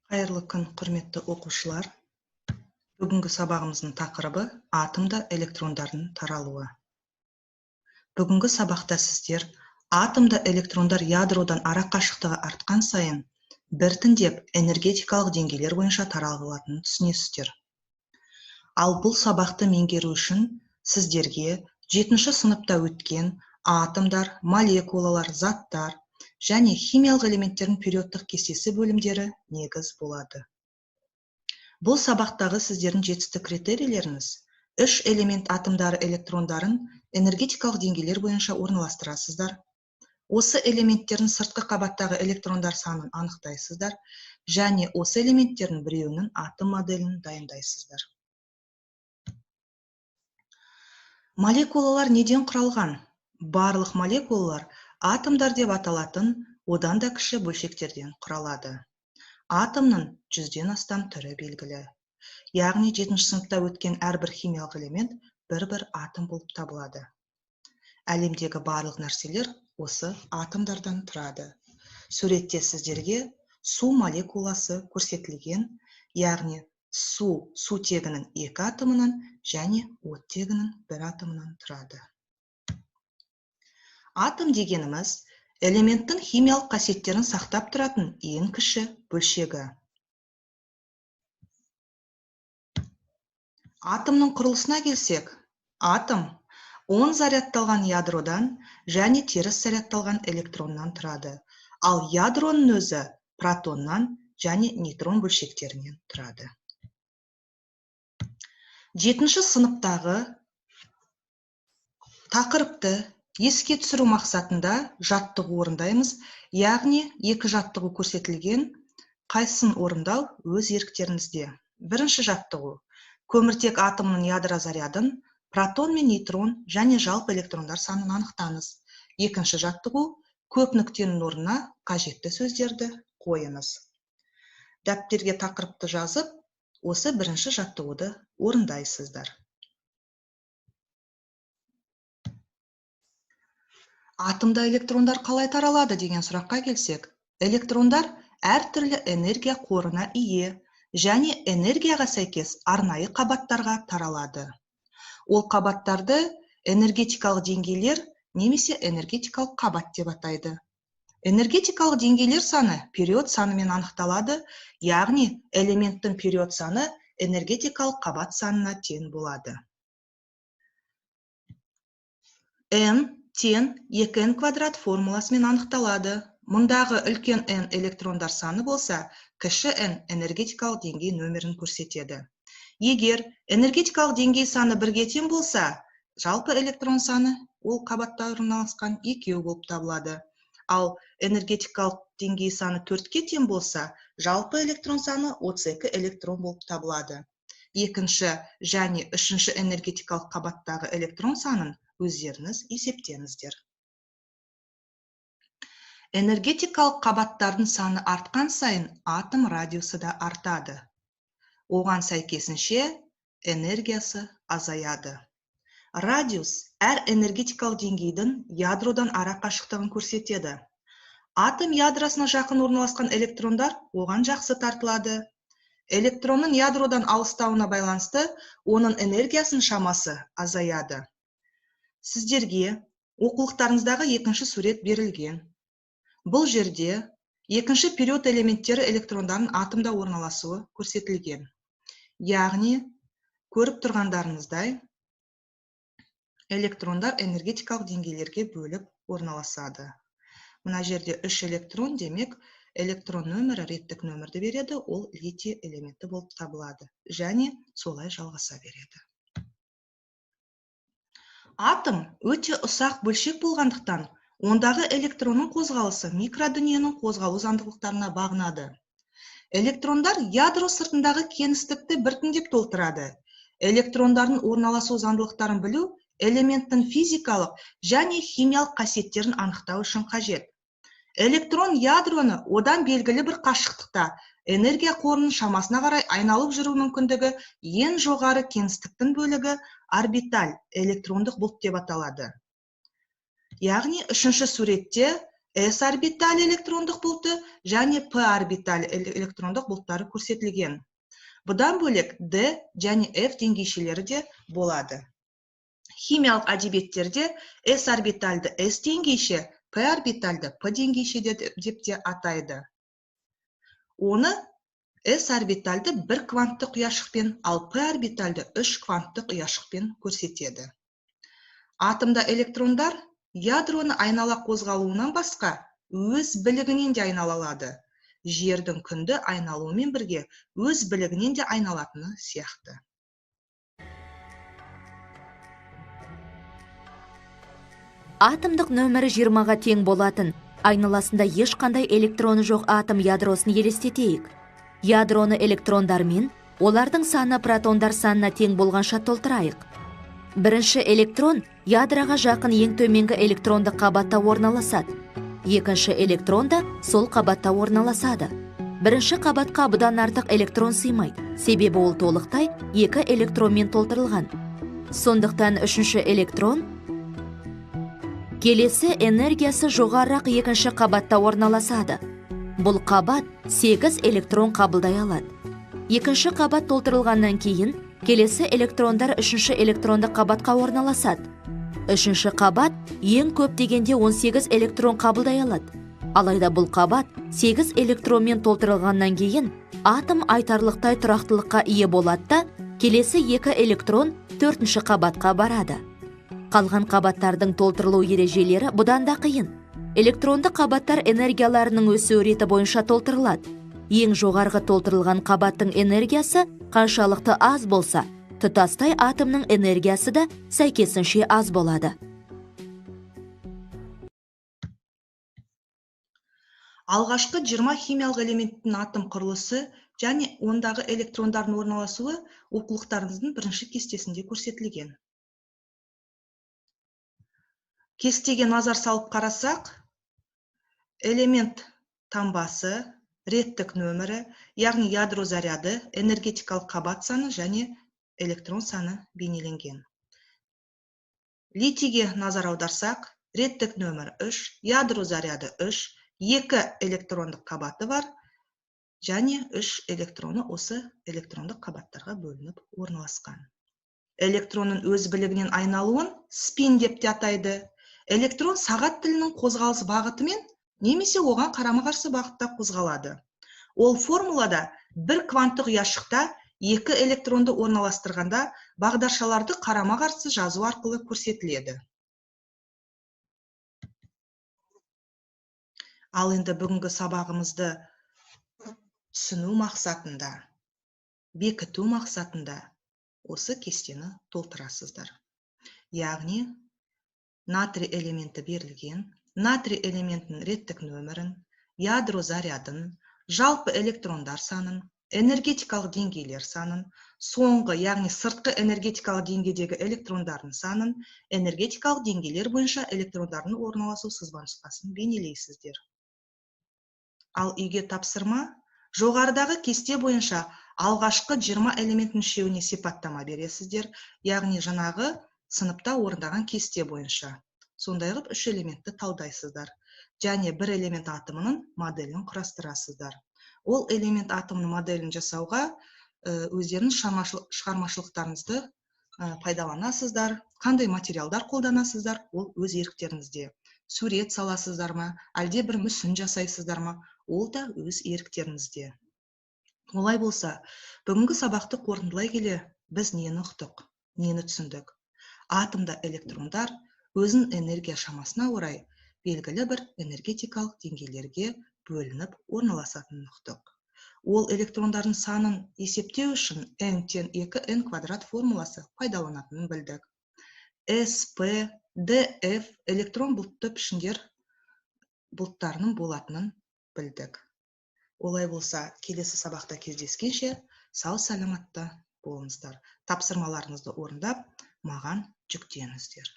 Қайырлы күн, құрметті оқушылар. Бүгінгі сабағымыздың тақырыбы атомда электрондардың таралуы. Бүгінгі сабақта сіздер атомда электрондар ядродан ара қашықтығы артқан сайын біртіндеп энергетикалық деңгейлер бойынша таралатынын түсінесіздер. Ал бұл сабақты меңгеру үшін сіздерге 7-ші сыныпта өткен атомдар, молекулалар, заттар және химиялық элементтердің периодтық кестесі бөлімдері негіз болады. Бұл сабақтағы сіздердің жетістік критерийлеріңіз: үш элемент атомдары электрондарын энергетикалық деңгейлер бойынша орналастырасыздар. Осы элементтердің сыртқы қабаттағы электрондар санын анықтайсыздар және осы элементтердің біреуінің атом моделін дайындайсыздар. Молекулалар неден құралған? Барлық молекулалар атомдар деп аталатын одан да кіші бөлшектерден құралады. Атомның 100-ден астам түрі белгілі. Яғни 7-ші сыныпта өткен әрбір химиялық элемент бір-бір атом болып табылады. Әлемдегі барлық нәрселер осы атомдардан тұрады. Суретте сіздерге су молекуласы көрсетілген, яғни су сутегінің 2 атомынан және оттегінің 1 атомынан тұрады. Атом дегеніміз элементтің химиялық қасиеттерін сақтап тұратын ең кіші бөлшегі. Атомның құрылысына келсек, атом оң зарядталған ядродан және теріс зарядталған электроннан тұрады. Ал ядроның өзі протоннан және нейтрон бөлшектерінен тұрады. 7-ші сыныптағы тақырыпты еске түсіру мақсатында жаттығу орындаймыз, яғни 2 жаттығу көрсетілген, қайсысын орындау өз еріктеріңізде. Бірінші жаттығу. Көміртек атомының ядро зарядын, протон мен нейтрон және жалпы электрондар санын анықтаңыз. Екінші жаттығу. Көп нүктенің орнына қажетті сөздерді қойыңыз. Дәптерге тақырыпты жазып, осы бірінші жаттығуды орындайсыздар. Атомда электрондар қалай таралады деген сұраққа келсек, электрондар әртүрлі энергия қорына ие және энергияға сәйкес арнайы қабаттарға таралады. Ол қабаттарды энергетикалық деңгейлер немесе энергетикалық қабат деп атайды. Энергетикалық деңгейлер саны период санымен анықталады, яғни элементтің период саны энергетикалық қабат санына тең болады. N тең 2n квадрат формуласымен анықталады. Мұндағы үлкен n электрондар саны болса, кіші n энергетикалық деңгей нөмірін көрсетеді. Егер энергетикалық деңгей саны бірге тең болса, жалпы электрон саны ол қабатта орналасқан 2 болып табылады. Ал энергетикалық деңгей саны 4-ке тең болса, жалпы электрон саны 32 электрон болып табылады. Екінші және үшінші энергетикалық қабаттағы электрон санын өздеріңіз есептеңіздер. Энергетикалық қабаттардың саны артқан сайын атом радиусы да артады. Оған сәйкесінше энергиясы азаяды. Радиус әр энергетикалық деңгейдің ядродан ара қашықтығын көрсетеді. Атом ядросына жақын орналасқан электрондар оған жақсы тартылады. Электронның ядродан алыстауына байланысты оның энергиясының шамасы азаяды. Сіздерге оқулықтарыңыздағы екінші сурет берілген. Бұл жерде екінші период элементтері электрондарының атомда орналасуы көрсетілген. Яғни, көріп тұрғандарыңыздай, электрондар энергетикалық деңгейлерге бөліп орналасады. Мына жерде 3 электрон, демек, электрон нөмірі реттік нөмірді береді, ол литий элементі болып табылады. Және солай жалғаса береді. Атом өте ұсақ бөлшек болғандықтан, ондағы электронның қозғалысы микродүниенің қозғалу заңдылықтарына бағынады. Электрондар ядро сыртындағы кеңістікті біртіндеп толтырады. Электрондардың орналасу заңдылықтарын білу элементтің физикалық және химиялық қасиеттерін анықтау үшін қажет. Электрон ядроны одан белгілі бір қашықтықта энергия қорының шамасына қарай айналып жүру мүмкіндігі ең жоғары кеңістіктің бөлігі орбиталь, электрондық бұлт деп аталады. Яғни үшінші суретте S орбиталі электрондық бұлты және P орбиталі электрондық бұлттары көрсетілген. Бұдан бөлек D және F деңгейшелері де болады. Химиялық әдебиеттерде S орбитальды S деңгейше, P орбитальды P деңгейше деп те атайды. Оны S орбитальды 1 кванттық ұяшықпен, ал P орбитальды 3 кванттық ұяшықпен көрсетеді. Атомда электрондар ядроны айнала қозғалуынан басқа өз білігінен де айнала алады. Жердің күнді айналуымен бірге өз білігінен де айналатыны сияқты. Атомдық нөмірі 20-ға тең болатын, айналасында ешқандай электроны жоқ атом ядросын елестетейік. Ядроны электрондармен, олардың саны протондар санына тең болғанша толтырайық. Бірінші электрон ядроға жақын ең төменгі электронды қабатта орналасады. Екінші электрон да сол қабатта орналасады. Бірінші қабатқа бұдан артық электрон сыймайды, себебі ол толықтай екі электронмен толтырылған. Сондықтан үшінші электрон келесі энергиясы жоғарырақ екінші қабатта орналасады. Бұл қабат 8 электрон қабылдай алады. Екінші қабат толтырылғаннан кейін келесі электрондар үшінші электронды қабатқа орналасады. Үшінші қабат ең көп дегенде 18 электрон қабылдай алады. Алайда бұл қабат 8 электронмен толтырылғаннан кейін атом айтарлықтай тұрақтылыққа ие болады да, келесі 2 электрон төртінші қабатқа барады. Қалған қабаттардың толтырылу ережелері бұдан да қиын. Электронды қабаттар энергияларының өсу реті бойынша толтырылады. Ең жоғарғы толтырылған қабаттың энергиясы қаншалықты аз болса, тұтастай атомның энергиясы да сәйкесінше аз болады. Алғашқы 20 химиялық элементтің атом құрылысы және ондағы электрондардың орналасуы оқулықтарыңыздың бірінші кестесінде көрсетілген. Кестеге назар салып қарасақ, элемент таңбасы, реттік нөмірі, яғни ядро заряды, энергетикалық қабат саны және электрон саны бейнеленген. Литийге назар аударсақ, реттік нөмірі 3, ядро заряды 3, 2 электрондық қабаты бар және 3 электроны осы электрондық қабаттарға бөлініп орналасқан. Электронның өз білігінен айналуын спин деп те атайды. Электрон сағат тілінің қозғалыс бағытымен немесе оған қарама-қарсы бағытта қозғалады. Ол формулада бір кванттық ұяшықта екі электронды орналастырғанда бағдаршаларды қарама-қарсы жазу арқылы көрсетіледі. Ал енді бүгінгі сабағымызды түсіну мақсатында, бекіту мақсатында осы кестені толтырасыздар. Яғни натрий элементі берілген, натрий элементінің реттік нөмірін, ядро зарядын, жалпы электрондар санын, энергетикалық деңгейлер санын, соңғы, яғни сыртқы энергетикалық деңгейдегі электрондардың санын, энергетикалық деңгейлер бойынша электрондардың орналасу сызба нұсқасын бейнелейсіздер. Ал үйге тапсырма: жоғарыдағы кесте бойынша алғашқы 20 элементтің үшеуіне сипаттама бересіздер, яғни жаңағы сыныпта орындаған кесте бойынша. Сондай қылып үш элементті талдайсыздар және бір элемент атомының моделін құрастырасыздар. Ол элемент атомының моделін жасауға өздеріңіз шығармашылықтарыңызды пайдаланасыздар. Қандай материалдар қолданасыздар, ол өз еріктеріңізде. Сурет саласыздар ма, әлде бір мүсін жасайсыздар ма, ол да өз еріктеріңізде. Олай болса, бүгінгі сабақты қорытындылай келе біз нені ұқтық, нені түсіндік? Атомда электрондар өзінің энергия шамасына орай белгілі бір энергетикалық деңгейлерге бөлініп орналасатынын ұқтық. Ол электрондардың санын есептеу үшін n тең 2n квадрат формуласы пайдаланатынын білдік. S, P, D, F электрон бұлтты пішіндер бұлттарының болатынын білдік. Олай болса, келесі сабақта кездескенше сау саламатта болыңыздар. Тапсырмаларыңызды орындап, маған жүктеңіздер.